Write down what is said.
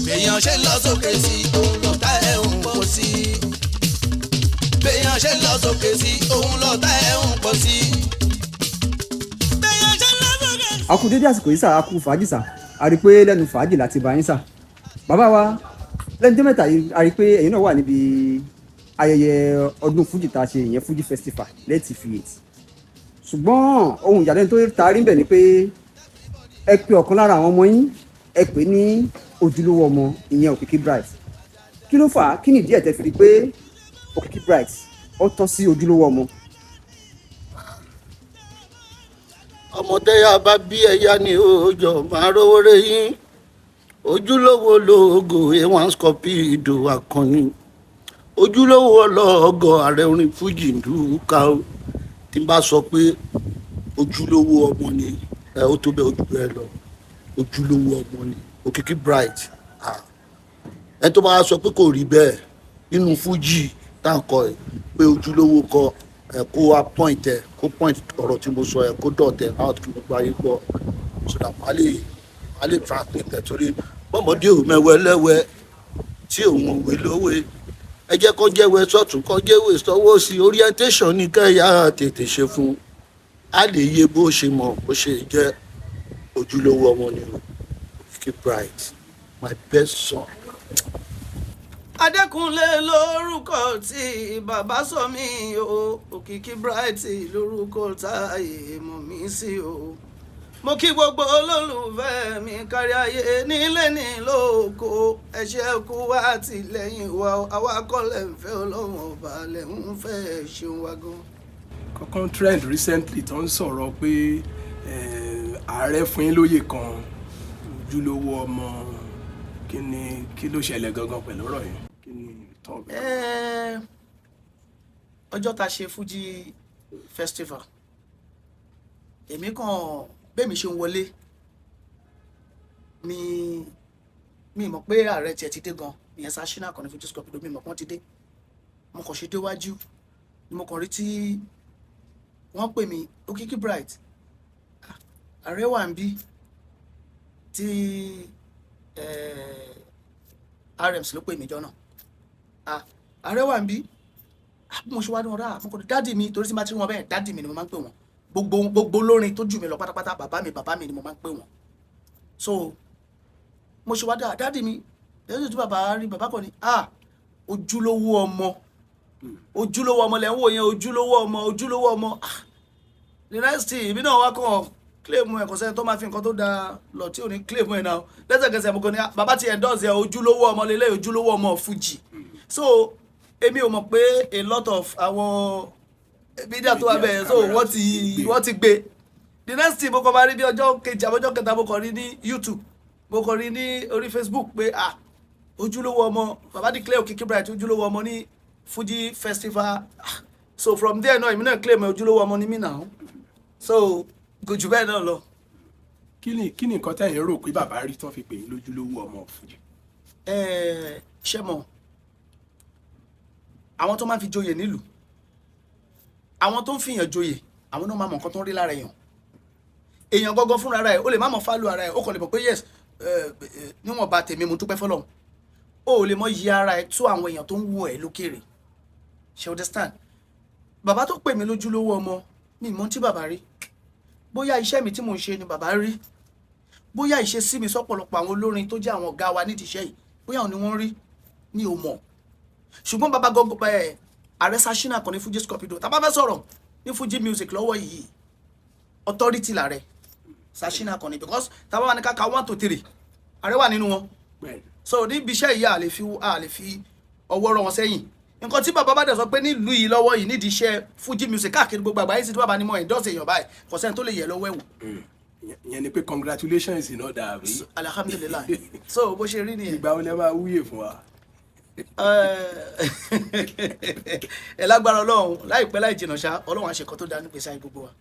Béèyàn ṣe ń lọ sókè sí, òun lọ̀tá ẹ̀ ń pọ̀ sí. Béèyàn ṣe ń lọ sókè sí, òun lọ̀tá ẹ̀ ń pọ̀ sí. Béèyàn ṣe ń lọ sókè sí. A kú dédé àsìkò yìí sà, a kú fàájì sà. A rí i pé lẹ́nu fàájì láti bá yín sà. Bàbá wa, lẹ́nu tó mẹ́ta yìí, a rí i pé ẹ̀yin náà wà níbi ayẹyẹ ọdún fújì tá a ṣe, ìyẹn Fuji Festival lẹ́tì fi eight. Ṣùgbọ́n ohun ìyàlẹ́nu tó ta rí ń bẹ̀ ni pé ẹ pe ọ̀kan lára àwọn ọmọ yín, ẹ pè ní ojúlówó ọmọ, ìyẹn Òkìkí Bright. Kí ló fà á? Kí nìdí ẹ̀ tẹ́ fi rí i pé Òkìkí Bright ó tọ́ sí ojúlówó ọmọ? Ọmọdé yà bá bí ẹyá ní òòjọ́ máa rówó rẹ yín. Ojúlówó lóògùn A1 Scorpido akọni, ojúlówó ọlọ́ọ̀gọ́, ààrẹ orin fújì ndúkà ó. Tí n bá sọ pé ojúlówó ọmọ ni ẹ, ó tó bẹ́ẹ̀, ojú bẹ́ẹ̀ lọ. Ojúlówó ọmọ ni Òkìkí Bright. Ẹ tó bá sọ pé kò rí bẹ́ẹ̀ nínú fújì tá à ń kọ ẹ pé ojúlówó kọ ẹ, kó wá point ẹ, kó point ọ̀rọ̀ tí mo sọ ẹ, kó dot ẹ out kí gbogbo ayé gbọ́, so that màá lè translate ẹ, torí bọ́mọdé ò mẹ́wẹ́ lẹ́wẹ́ tí òun òwe lówe. Ẹ jẹ́ kó jẹ́wẹ́ sọ́tún, kó jẹ́wẹ́ sọ́wọ́ sí. Orientation ní kẹ́yà tètè ṣe fún a lè yé bó ṣe mọ̀ bó ṣe jẹ́. Ojúlówó ọmọ ni o, Òkìkí Bright, my best son. Adékúnlé lórúkọ tí bàbá sọ mí o, Òkìkí Bright lórúkọ táyé mọ̀ mí sí o. Mo kí gbogbo olólùfẹ́ mi kárí ayé, nílé ní lóko. Ẹ ṣé kú wá tìlẹ́yìn wa. Àwa kọ́ lẹ̀ ń fẹ́, Ọlọ́run Ọba lẹ̀ ń fẹ́. Ṣeun wa gan. Kankan trend recently tó ń sọ̀rọ̀ pé ààrẹ fún yín lóyè kan, ojúlówó ọmọ. Kí ni, kí ló ṣẹlẹ̀ gangan pẹ̀lú ọ̀rọ̀ yẹn? Kí ni tọ́ bẹ́ẹ̀? Ọjọ́ tá a ṣe Fuji Festival, èmi kàn bẹ́ẹ̀ mi ṣe ń wọlé, mi mọ̀ pé ààrẹ tiẹ̀ ti dé gan, ìyẹn Sashina kan ní Fuji Scorpido. Mi mọ̀ pé wọ́n ti dé. Mo kàn ṣe déwájú ni mo kàn rí tí wọ́n pè mí, "Òkìkí Bright." Ah, ààrẹ wà ń bí tí RMC ló pè mí jọ náà. Ah, ààrẹ wà ń bí. Ah, bí mo ṣe wá ní ọ̀rá, mo kàn ní daddy mi, torí tí n bá ti rí wọn bẹ́ẹ̀, daddy mi ni mo máa ń pè wọ́n. Gbogbo olórin tó jù mí lọ pátápátá, bàbá mi, bàbá mi ni mo máa ń pè wọ́n. So mo ṣe wá dá daddy mi lẹ́yìn tí bàbá rí, bàbá kan ní, "Ah, ojúlówó ọmọ, ojúlówó ọmọ lẹ́ ń wò yẹn, ojúlówó ọmọ, ojúlówó ọmọ." Ah, the next thing, èmi náà wá kàn claim ẹ̀. Kò sẹ́ni tó máa fi nǹkan tó dáa lọ tí ò ní claim ẹ̀ náà. Lẹ́sẹ̀kẹsẹ̀ mo kàn ní, "Ah, bàbá ti endorse ẹ̀, ojúlówó ọmọ lélẹ̀, ojúlówó ọmọ Fuji." So èmi ò mọ̀ pé a lot of àwọn media tó wà bẹ́ẹ̀, so wọ́n ti gbé. The next thing, mo kàn máa rí bí ọjọ́ kejì àbọ̀jọ́ kẹta, mo kàn rí ní YouTube, mo kàn rí ní orí Facebook pé, ah, ojúlówó ọmọ, bàbá declare Òkìkí Bright ojúlówó ọmọ ní Fuji Festival. Ah, so from there náà, èmi náà claim ojúlówó ọmọ ní mí náà. So kò jù bẹ́ẹ̀ náà lọ. Kí ni nǹkan tẹ̀yin rò pé bàbá rí tán fi pè yín lójúlówó ọmọ Fuji? Ṣé mọ̀, àwọn tó máa ń fi joyè nílùú, àwọn tó ń fìyàn joyè, àwọn náà máa mọ̀ nǹkan tó ń rí lára èèyàn. Èèyàn gangan fúnra rẹ̀, ó lè má mọ̀ fálù ara ẹ̀. Ó kàn lè mọ̀ pé yes, níwọ̀nba tèmi, mo dúpẹ́ fọlọ́run. Ó lè mọ̀ yí ara ẹ̀ tó àwọn èèyàn tó ń wò ẹ́ lókèrè. Ṣe understand? Bàbá tó pè mí lójúlówó ọmọ, mi mọ̀ tí bàbá rí. Bóyá iṣẹ́ mi tí mò ń ṣe ni bàbá rí, bóyá ìṣesí mi sọ́pọ̀lọpọ̀ àwọn olórin tó jẹ́ àwọn ọ̀gá wa nídìí iṣẹ́ yìí, bóyá òun ni wọ́n rí, mi ò mọ̀. Ṣùgbọ́n bàbá gọ́gọ́ ẹ̀, ààrẹ Sashina kan ní Fuji Scorpido, tá a bá fẹ́ sọ̀rọ̀ ní Fuji music lọ́wọ́ yìí, authority làrẹ Sashina kan ní, because tá a bá wà ní káka one to three, ààrẹ wà nínú wọn. So níbi iṣẹ́ yìí, a lè fi ọwọ́ rọ wọn sẹ́yìn. Nǹkan tí bàbá bá dẹ̀ sọ pé nílùú yìí lọ́wọ́ yìí, nídìí iṣẹ́ Fuji music káàkiri gbogbo àgbáyé sí, tí bàbá ní mọ̀ endorse èèyàn báyìí, kò sẹ́ni tó lè yẹ lọ́wọ́ ẹ̀wò. Ìyẹn ni pé congratulations iná dàbí. Alhamdulillahi. So bó ṣe rí nìyẹn. Ìgbà wo lẹ máa wúyè fún wa? Ẹ lágbára Ọlọ́run, láìpẹ́ láì jìnnà ṣá, Ọlọ́run á ṣe nǹkan tó dáa nígbèsí ayé gbogbo wa.